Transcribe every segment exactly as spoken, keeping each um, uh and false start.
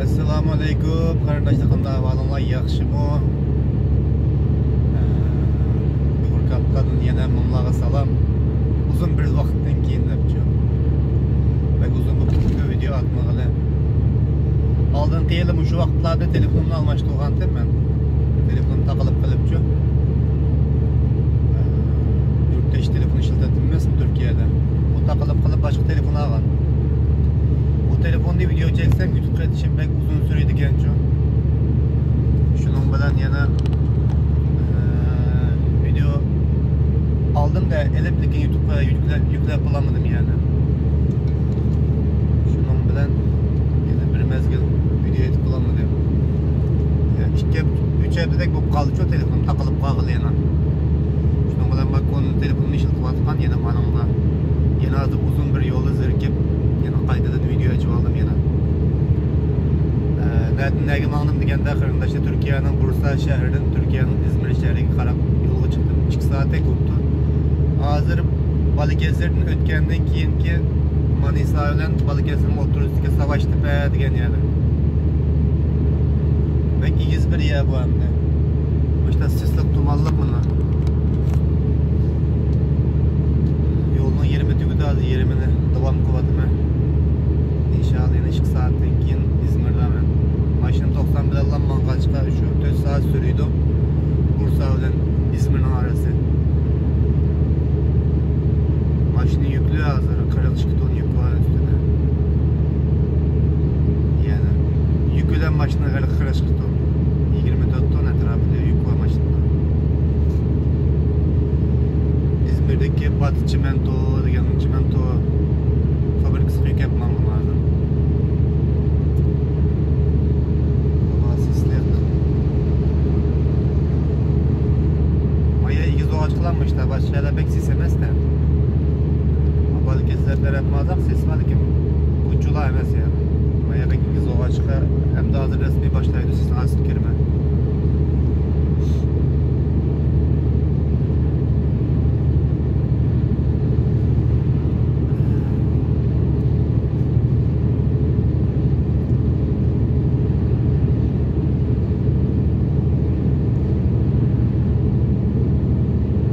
ئەسسالامۇ ئەلەيكۇم قېرىنداشلار، قانداق ئەھۋالىڭلار، ياخشىمۇ؟ ئە، ئۇيغۇر كاپىتالدىن يەنە مىڭلارغا سالام. ئۇزۇن بىر ۋاقىتتىن كېيىن دەپچۇ. بەك ئۇزۇن بولۇپ كېتىپتۇ ۋىدېو ئاتمىغىلى. ئالدىنقى يىلى مۇشۇ ۋاقىتلاردا تېلېفونۇمنى ئالماشتۇرغانتىم مەن. تېلېفونۇم تاقىلىپ قېلىپچۇ. ئە، يۇرتدىكى تېلېفون ئىشلىتەتتىم ئەمەسمۇ تۈركىيەدە. ئۇ تاقىلىپ قېلىپ باشقا تېلېفون ئالغان. ئۇ تېلېفوننى ۋىدېو چەكسەم يۇتۇپ قېتىشىم بەك ئۇزۇن سۈرىدىكەنچۇ. شۇنىڭ بىلەن يەنە، ئە، ۋىدېو ئالدىم-دە، ئېلىپ، لېكىن يۇتۇپقا يۈكلەپ، يۈكلەپ بولالمىدىم يەنە. شۇنىڭ بىلەن يەنە بىر مەزگىل ۋىدېو ئېلىپ بولالمىدىم. يا، ئىككى ھەپ-، ئۈچ ھەپتىدەك بولۇپ قالدىچۇ، تېلېفونۇم تاقىلىپ قالغىلى يەنە. شۇنىڭ بىلەن مەن كونا تېلېفوننى ئىشلىتىۋاتقان يەنە مانىڭدا. يەنە ھازىر ئۇزۇن بىر يولنى زېرىكىپ، يەنە قايتىدىن ۋىدېو ئېچىۋالدىم يەنە. ئە، نەدىن نەگە ماڭدىم دېگەندە، قېرىنداشلار، تۈركىيەنىڭ بۇرسا شەھىرىدىن تۈركىيەنىڭ ئىزمىر شەھىرىگە قاراپ يولغا چىقتىم. ئىككى سائەتتەك بوپتۇ. ھازىر بالاكەسىردىن ئۆتكەندىن كېيىنكى مانىسا بىلەن بالاكەسىرنىڭ ئوتتۇرىسىدىكى ساۋاچتېپە دېگەن يەردە. بەك ئېگىز بىر يەر بۇ ئەمدى. مۇشۇنداق سېسىق، تۇمانلىق مانا. يولنىڭ يېرىمى تۈگىدى، ھازىر يېرىمىنى داۋام قىلىۋاتىمەن. ئىنشاللا يەنە ئىككى سائەتتىن كېيىن ئىزمىردامەن. ماشىنا توقسان بىلەنلا ماڭغاچقا شۇ تۆت سائەت سۈرىدۇ. بۇرسا بىلەن ئىزمىرنىڭ ئارىسى. ماشىنا يۈكلۈك ھازىر، قىرىق ئىككى توننا يۈك بار ئۈستىدە. يەنى يۈك بىلەن ماشىنا قىرىق، قىرىق ئىككى توننا. يىگىرمە تۆت توننا ئەتراپىدا يۈك بار ماشىنىدا. ئىزمىردىكى باتى چىمېنتو دېگەن چىمېنتو فابرىكىسىغا يۈك ئېلىپ ماڭدىم ھازىر. ھاۋاسى ئىسسىق. مايا ئېگىز بولغاچقىلا مۇشتا باشقا يەرلەر بەك سېسىق ئەمەس-دە. بالاكەسىر تەرەپ مازاق سېسىق، لېكىن بۇنچىلا ئەمەس يەنى. مايا بەك ئېگىز بولغاچقا، ئەمدى ھازىر رەسمىي باشلايدۇ سېسىق ئاستىغا كىرمەي.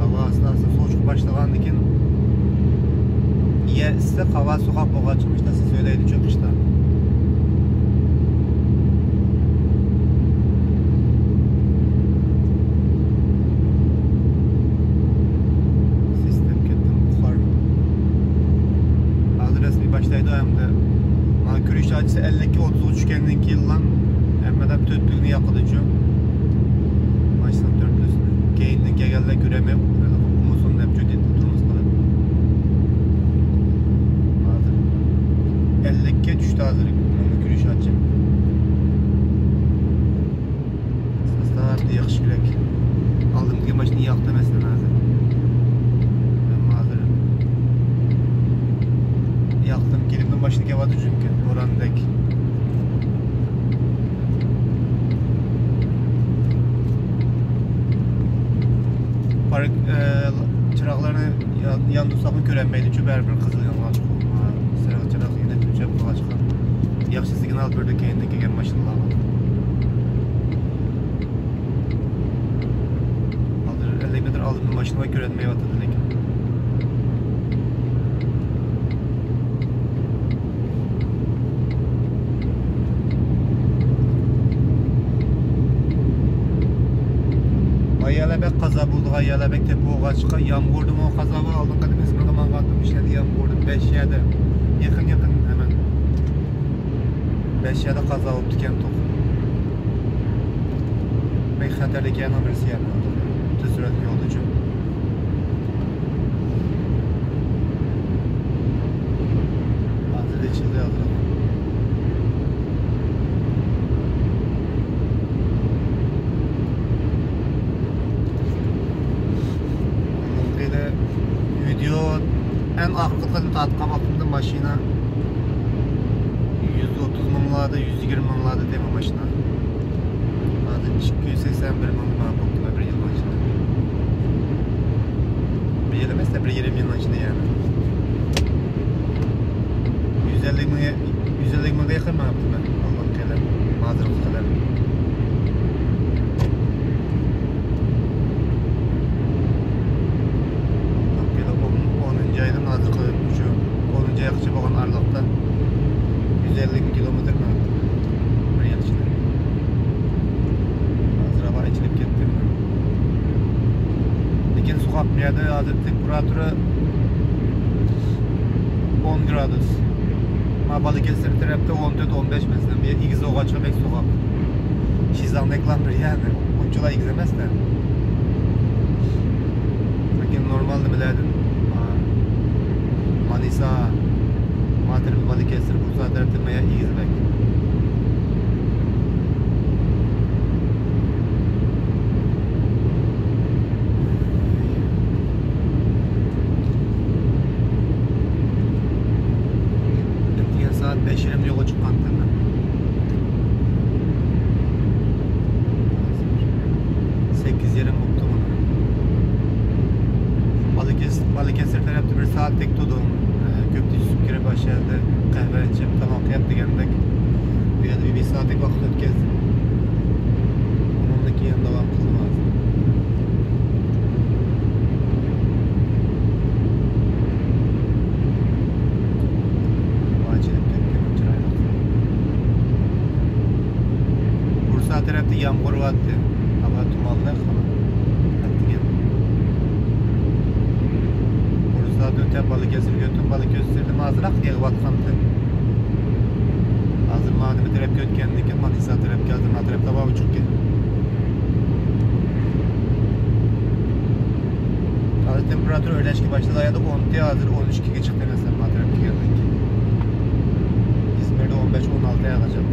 ھاۋا ئاستا ئاستا سوۋۇشقا باشلىغاندىكىن، يەر ئىسسىق، ھاۋا سوغۇق بولغاچقا، مۇشۇنداق سېسىق سۆيلەيدۇ چوقۇشتا. سېسىق دەپ كەتتىم، بۇخار. ھازىر رەسمىي باشلايدۇ ئەمدى. مانا كۈرۈش ئاچىسى ئەللىككە ئوتتۇزغا چۈشكەندىن كېيىنلا ھەممە ئادەم تۆتلۈكنى ياقىدۇچۇ. ماشىنىنىڭ تۆتلۈسىنى. كەينىدىن كەلگەنلەر كۆرەلمەي ئۇمۇسۇن دەپ جۆتىدە تۇرمۇز قىلىپ. ھازىر ئەللىككە چۈشتى ھازىر. مانا كۈرۈش ئاچى. ساستار ياخشى كېرەك. ئالدىمدىكى ماشىنا ياقتى مەسىلەن ھازىر. مەن ھازىر ياقتىم، كېيىنىمدىن ماشىنا كېلىۋاتىدۇ چۈنكى بوراندەك. پارك، ئە، چىراغلارنى يان-، ياندۇرساقمۇ كۆرەلمەيدۇ چۈ، بەرىبىر قىزىل يانغاچقا، سېرىق چىراغ يەنە ئۆچۈپ قالغاچقا. ياخشى سىگنال بېرىدۇ كەينىدىن كەلگەن ماشىنىلارغا. ھازىر ئەللىك مېتىر ئالدىمدا ماشىنا بار، كۆرەلمەيۋاتىدۇ لېكىن. ما يەرلەر بەك قازا بولىدىغان يەرلەر، بەك تۆپە بولغاچقا، يامغۇردىمۇ قازا بار. ئالدىنقى قېتىم ئىزمىرغا ماڭغاندا مۇشۇ يەردە يامغۇردىم، بەش يەردە. يېقىن، يېقىن ھەمەن. بەش يەردە قازا بوپتىكەن توق. بەك خەتەرلىك يەرنىڭ بىرسى يەنى. تېز سۈرئەتلىك يولدا چۈ. ھازىر ئېچىلدى، ھازىر. بۇلارنى ۋىدېو ئەڭ ئاخىرقى قېتىم تارتقان ۋاقتىمدا ماشىنا يۈز ئوتتۇز مىڭلاردا، يۈز يىگىرمە مىڭلاردا تېما ماشىنا. ھازىر ئىككى يۈز سەكسەن بىر مىڭنى ماڭا بوپتۇ، مەن بىر يىل ئىچىدە. بىر يىل ئەمەس، بىر يېرىم يىلنىڭ ئىچىدە يەنى. يۈز ئەللىك مىڭ، يۈز ئەللىك مىڭغا يېقىن ماڭىپتىمەن ئالدىنقى يىلى. ھازىرقى قەدەر. ھېلى ئون، ئونىنچى ئايدىن ھازىرقى شۇ ئونىنچى ئايغىچە بولغان ئارىلىقتا يۈز ئەللىك كىلومېتىر ماڭدىم بىر يىل ئىچىدە. ھازىر ھاۋا ئېچىلىپ كەتتى. لېكىن سوغۇق بۇ يەردە، ھازىر تېمپېراتۇرا ئون گرادۇس. ما بالىكەسىر تەرەپتە ئون تۆت، ئون بەش مەسىلەن. بۇ يەر ئېگىز بولغاچقا بەك سوغۇق. شىزاڭدەكلا بىر يەردە. ئۇنچىلا ئېگىز ئەمەس-دە. لېكىن نورمال نېمىلەردىن، ما، مانىسا، ما تەرەپ بالىكەسىر، بۇرسا تەرەپتىن ما يەر ئېگىز بەك. ئەتىگەن سائەت بەش يېرىم يولغا چىققانتىم مەن. سەككىز يېرىم بوپتۇ مانا. بالىكەس-، بالىكەسىر تەرەپتە بىر سائەتتەك تۇردۇم. ئە، كۆپتە يۈسۈپ كىرىپ، ئاشۇ يەردە قەھۋە ئىچىپ، تاماق يەپ دېگەندەك، بۇ يەردە بىر بەش سائەتتەك ۋاقىت ئۆتكەزدىم. ئۇنىڭدىن كېيىن داۋام قىلدىم ھازىر. ۋاجىلىپ كەتكەن چىرايلىق. بۇرسا تەرەپتە يامغۇر بارتى. ھاۋا تۇمانلىق. ئەتىگەن. بۇرسادىن ئۆتۈپ بالىكەسىرگە ئۆتتۈم. بالىكەسىردىن ئازراق يېغىۋاتقانتى. ھازىر مانا نېمە تەرەپكە ئۆتكەندىن كېيىن، مانىسا تەرەپكە، ھازىر ما تەرەپتە ھاۋا ئوچۇقكەن. ھازىر تېمپېراتۇرا ئۆرلەشكە باشلىدى. ھازىر ئون ئىككى، ھازىر ئون ئىككىگە چىقتى مەسىلەن، ما تەرەپكە كەلگەندىن كېيىن. ئىزمىردا ئون بەش، ئون ئالتى ھازىر.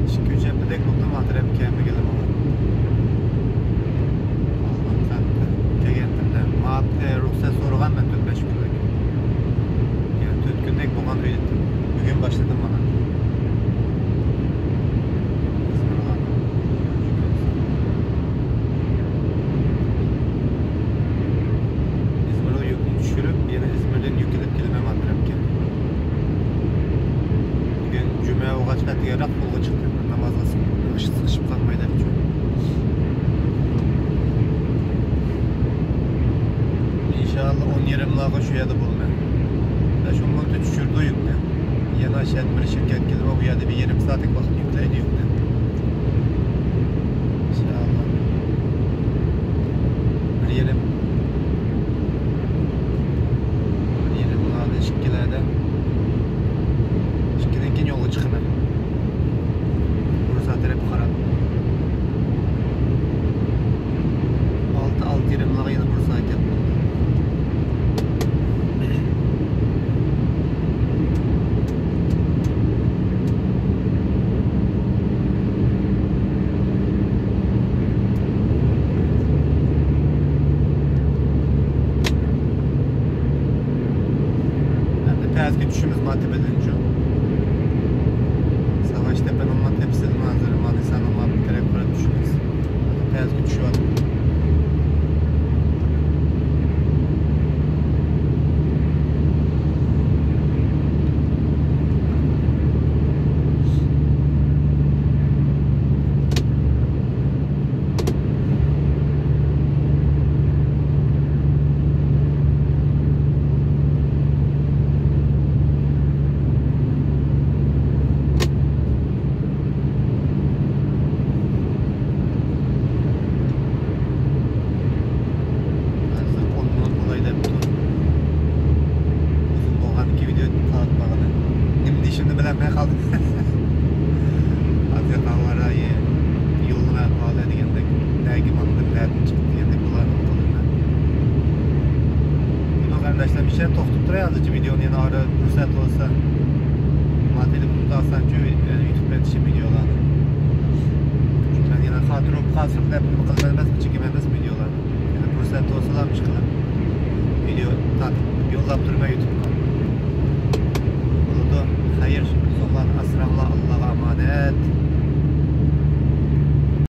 ئىككى ئۈچ ھەپتىدەك بولدى ما تەرەپكە كەلمىگىلى ماڭا. ئالدىنقى ھەپتە كەلگەنتىمدە، ما ھەپتە رۇخسەت سورىغان مەن تۆت بەش كۈنلۈك. يەنە تۆت كۈندەك بولغان ئۆيدىن. بۈگۈن باشلىدىم مانا. ئىزمىرغا يۈكنى چۈشۈرۈپ، يەنە ئىزمىردىن يۈك ئېلىپ كېلىمەن ما تەرەپكە. بۈگۈن جۈمە بولغاچقا ئەتىگەنرەك يولغا چىقتىم. نامازغا سىغىشىپ، سىغىشىپ قالماي دەپچۇ. ئىنشائاللا ئون يېرىملارغا شۇ يەردە بولىمەن. بەش ئون مىنۇتتا چۈشۈردى يۈكنى. يەنە شەن بىر شىركەتكە كېلىپ، ئۇ يەردە بىر يېرىم سائەتلىك ۋاقىت يۈكلەيدۇ يۈكنى. ئىنشائاللا. بىر يېرىم، بىر يېرىم مانا ئىككىلەردە. ئىككىدىن كېيىن يولغا چىقىمەن. بۇرسا تەرەپكە قاراپ. ئالتە، ئالتە يېرىملارغا يەنە بۇرسا كەپ. ئەمدى پەسكە چۈشىمىز ما تېپىدىنچۇ. ساۋاش تەپەنىڭ ما تېپىسىدىن ھازىر مانىسانىڭ ما تەرەپ قاراپ چۈشىمىز. پەسكە چۈشۈۋاتىدۇ. سەن توختاپ تۇراي ھازىرچە ۋىدېونى، يەنە ئارا پۇرسەت بولسا. ما تېلېفوندا ئالسامچۇ يۈتۈب بېرىشىم ۋىدېولارنى. مەن يەنە خاتىرە بولۇپ قالسۇن دەپ نېمە قىلىمەن ئەمەس، چېكىمەن ئەمەس ۋىدېولارنى. يەنە پۇرسەت بولسىلا ئىش قىلىپ ۋىدېو تارتىپ يوللاپ تۇرىمەن يۈتۈبكە.